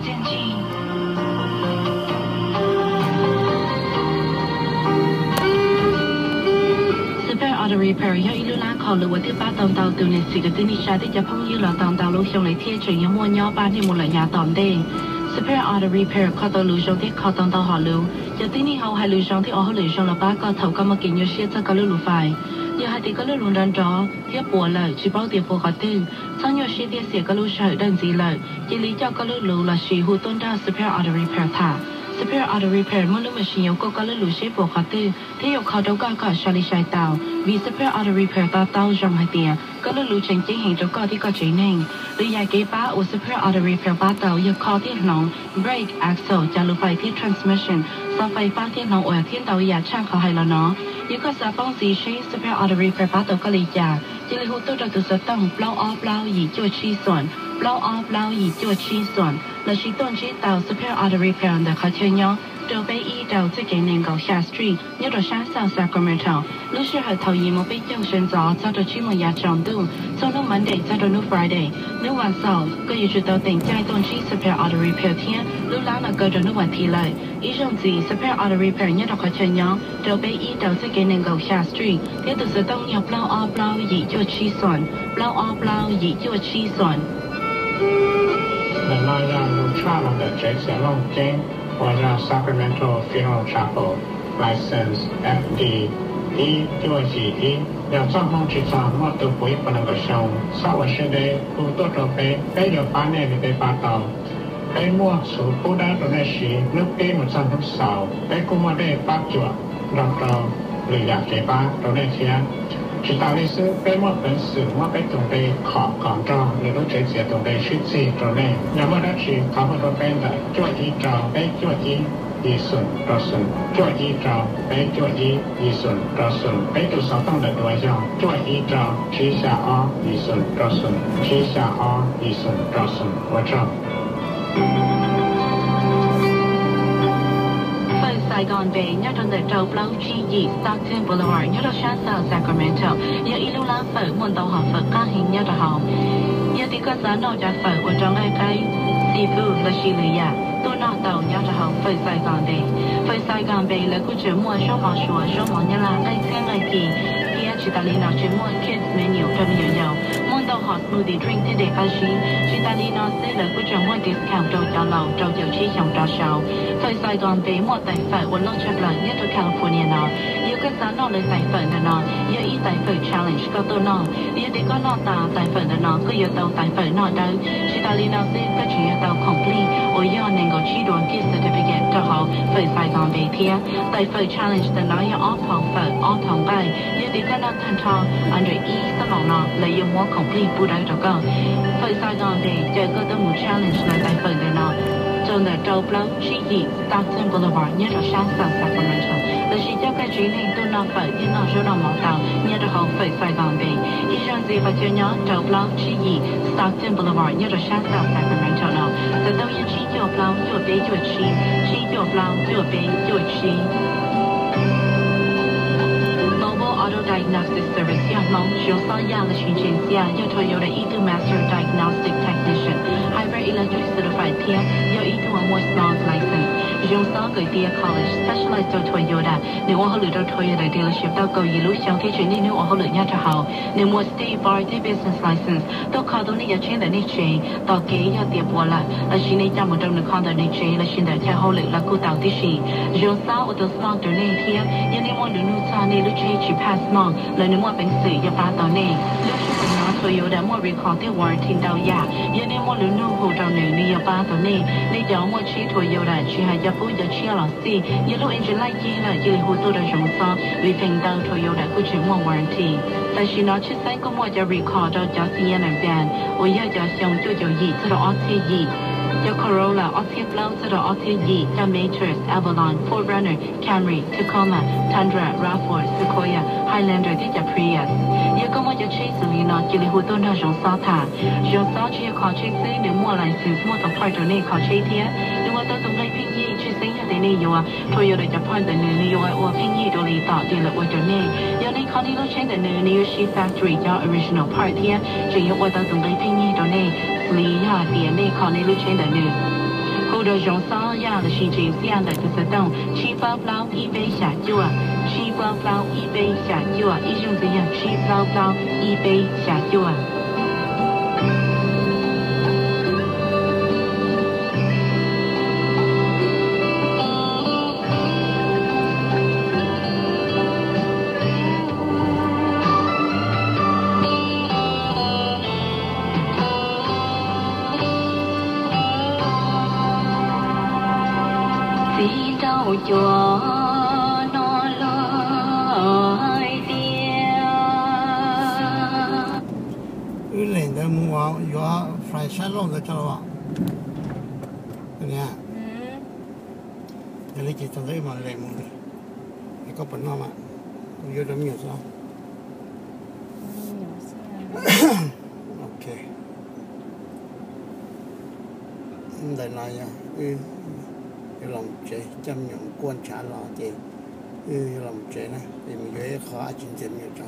Spare Auto Repair yog ib lub lab kho lus uas twb pab tau ntau tus niam txiv kwv tij neej tsa thiab cov phooj ywg los tau ntau lub xyoo lawm thiab tseem yuav muaj nyob pab nej mus lawm yav tom ntej. Spare Auto Repair kho tau lus zoo thiab kho tau ntau hom lus. Cov tib neeg hauv hais lus zoo thiab ua hauj lwm zoo los pab koj thaum koj muaj kev nyuaj siab txog koj lub lus fais. Yog hais tias koj lub lus nrov nrov thiab puas lawm tsis paub tias puas qhov twg, txhob nyuaj siab thiab xiam koj lub sij hawm dawb ntxiv lawm. Cia li coj koj lub lus los sis hu tuaj nrog Spare Auto Repair tham. Spare Auto Repair muaj lub machine yuav kuaj koj lub lus seb puas qhov twg thiab yuav kho rau koj kom sai li sai tau. Vim Spare Auto Repair to taub zoo hais tias koj lub lus tseem ceeb heev rau koj thiab koj tsev neeg. Lwm yam kev pab uas Spare Auto Repair pab tau yog kho thiab hloov brake, axle, cov lus fais thiab transmission, xov fais fab thiab hloov oil thiab ntau yam tshaj qhov hais los no. Yog koj xav paub ntxiv seb Spare Auto Repair pab tau koj li cas, cia li hu tuaj rau tus xov tooj plaub ob plaub yim cuaj tsib xoom, plaub ob plaub yim cuaj tsib xoom, los sis tuaj ntsib tau Spare Auto Repair ntawm qhov chaw nyob rau peb ib rau txoj kev nees nkaum xya Street nyob rau sab South Sacramento. Lub sij hawm thaum yim moos peb caug sawv ntxov txog rau tsib moos yav tsaus ntuj, txog hnub Monday txog rau hnub Friday. Hnub vas xaum koj yuav tsum tau teem caij tuaj ntsib Spare Auto Repair thiab lub lab no kaw rau hnub vas thiv lawm. Ib zaug ntxiv, Spare Auto Repair nyob rau qhov chaw nyob rau peb ib rau txoj kev nees nkaum xya Street thiab tus xov tooj yog plaub ob plaub yim cuaj tsib xoom, plaub ob plaub yim cuaj tsib xoom. Ntawm no yog lus tshaj los ntawm tsev txiam looj ceeb uas yog Sacramento Funeral Chapel, license F D ib cuaj yim ib. Yog txoj hmoo tsis txog muaj tus puv ib puas nees nkaum xyoo, txhob ua siab deb, hu tuaj rau peb, peb yuav pab nej li peb pab tau. Peb muaj txhuv pub dawb rau nej siv hnub pib mus txog hnub xaus. Peb kuj muaj dej pab cuam nrog rau lwm yam kev pab rau nej thiab. Tsis tas li xwb, peb muaj peev xwm muab peb tus nqe khom kom nrog lwm lub tsev txias tus nqe sib txig rau nej. Yog muaj dab tsi thov hu rau peb ntawm cuaj ib rau peb cuaj ib yim xoom rau xoom, cuaj ib rau peb cuaj ib yim xoom rau xoom. Peb tus xov tooj ntawm duav yog cuaj ib rau tsib xya ob yim xoom rau xoom, tsib xya ob yim xoom rau xoom. Ua tsaug. Fawm Saigon Bay nyob rau ntawm rau plaub tsib yim Stockton Boulevard nyob rau sab South Sacramento, yog ib lub lab fawm muaj ntau hom fawm qab heev nyob rau hauv. Yog tias koj xav noj cov fawm uas rau nqaij qaib, seafood los sis lwm yam, tuaj noj tau nyob rau hauv Fawm Saigon Bay. Fawm Saigon Bay lawv kuj tseem muaj zaub mov Suav, zaub mov Nyab Laj, nqaij txhiab nqaij ci, thiab tsis tas li no tseem muaj kids menu rau me nyuam yaus, muaj ntau hom smoothie drink thiab de qab zib. Tsis tas li no xwb, lawv kuj tseem muaj discount rau cov laus rau caum tsib xyoos rov saud. Fawm Saigon Bay muaj tais fawm uas loj tshaj plaws nyob rau California no. Yog koj xav noj lawv tais fawm ntawm no, yog ib tais fawm challenge koj tuaj noj. Yog tias koj noj tas tais fawm ntawm no, koj yuav tau tais fawm noj dawb. Tsis tas li no xwb, koj tseem yuav tau khoom plig uas yog nees nkaum tsib dua gift certificate rau hauv Fawm Saigon Bay thiab. Tais fawm challenge ntawm no yog ob phaus fawm ob phaus nqaij. Yog tias koj noj tag nrho under ib xuab moos no, lawv yuav muab khoom plig pub dawb rau koj. Fawm Saigon Bay caw koj tuaj mus challenge lawv tais fawm ntawm no rau ntawm rau plaub tsib yim Stockton Boulevard nyob rau sab South Sacramento, los sis coj koj tsev neeg tuaj noj fawm thiab noj zaub noj mov tau nyob rau hauv Fawm Saigon Bay. Ib zaug ntxiv, qhov chaw nyob rau plaub tsib yim Stockton Boulevard nyob rau sab South Sacramento no, xov tooj yog tsib cuaj plaub cuaj peb cuaj tsib, tsib cuaj plaub cuaj peb cuaj tsib. Mobile Auto Diagnostic Service yog Hmoob, zoo xob yaj los sis ntsees xyaj, yog Toyota ib tug Master Diagnostic Technician, Hybrid Electric Certified thiab yog ib tug uas muaj Smart License. Zoo xob kawm tiav college specialize rau Toyota, nws ua hauj lwm rau Toyota dealership tau kaum yim lub xyoo thiab tseem niaj hnub ua hauj lwm nyob rau hauv. Nws muaj state bar thiab business license, tuaj kho tau nej cov tsheb ntawm nej tsev, tom kev yog tias puas lawm los sis nej coj mus rau nws kho ntawm nws tsev los sis ntawm chaw hauj lwm los kuj tau tib si. Zoo xob ua tau smog rau nej thiab yog nej muaj lus nug txog nej lub tsheb tsis pass smog los nws muaj peev xwm yuav pab tau nej. Lub sij hawm no Toyota muaj recall thiab warranty ntau yam, yog nej muaj lus nug hu rau nws, nws yuav pab tau nej. Nej cov muaj tsheb Toyota tsis hais cov qub cov tshiab los xij, yog lub engine light cig lawm cia li hu tuaj rau Zoo xob, vim feem ntau Toyota kuj tseem muaj warranty. Tam sim no tshwj xeeb kuj muaj cov recall rau cov Sienna van uas yog cov xyoo cuaj caum yim txog rau ob txhiab yim, cov Corolla ob txhiab plaub txog rau ob txhiab yim, cov Matrix, Avalon, four Runner, Camry, Tacoma, Tundra, RAV four, Sequoia, Highlander thiab cov Prius. Yog koj muaj cov tsheb xws li no cia li hu tuaj nrog Zoo xob tham. Zoo xob tsis yog kho tsheb xwb, nws muaj license, muaj tau part rau nej kho tsheb thiab. Nws ua tau tus nqe pheej yig, tshwj xeeb yog tias nej yuav Toyota cov part ntawm nws, nws yuav ua pheej yig dua li tom tias lawv ua rau nej. Yog nej kho nej lub tsheb ntawm nws, nws yuav siv factory cov original part thiab tseem yuav ua tau tus nqe pheej yig rau nej, xws li yog hais tias nej kho nej lub tsheb ntawm nws. Hu rau Zoov Xob Yaj los sis Tseem Xiaj ntawm tus xov tooj tsib plaub plaub ib peb xya cuaj, tsib plaub plaub ib peb xya cuaj, ib zaug ntxiv yog tsib plaub plaub ib peb xya cuaj. Txiv nraug cuam no luag hais tias, wb lem ntawd mus yuav fly sab laug ntawd tso los. Yog li ces txog ntawd wb mam lem mus. Es koj puas noj mas? Kuv yuav rau me nyuam xwb. Ok. Ntawm no yog wb yuav los tsev, coj me nyuam kuaj ntshav los ces wb yuav los tsev na, es mus yuav ib qho dab tsi ntxias me nyuam tso.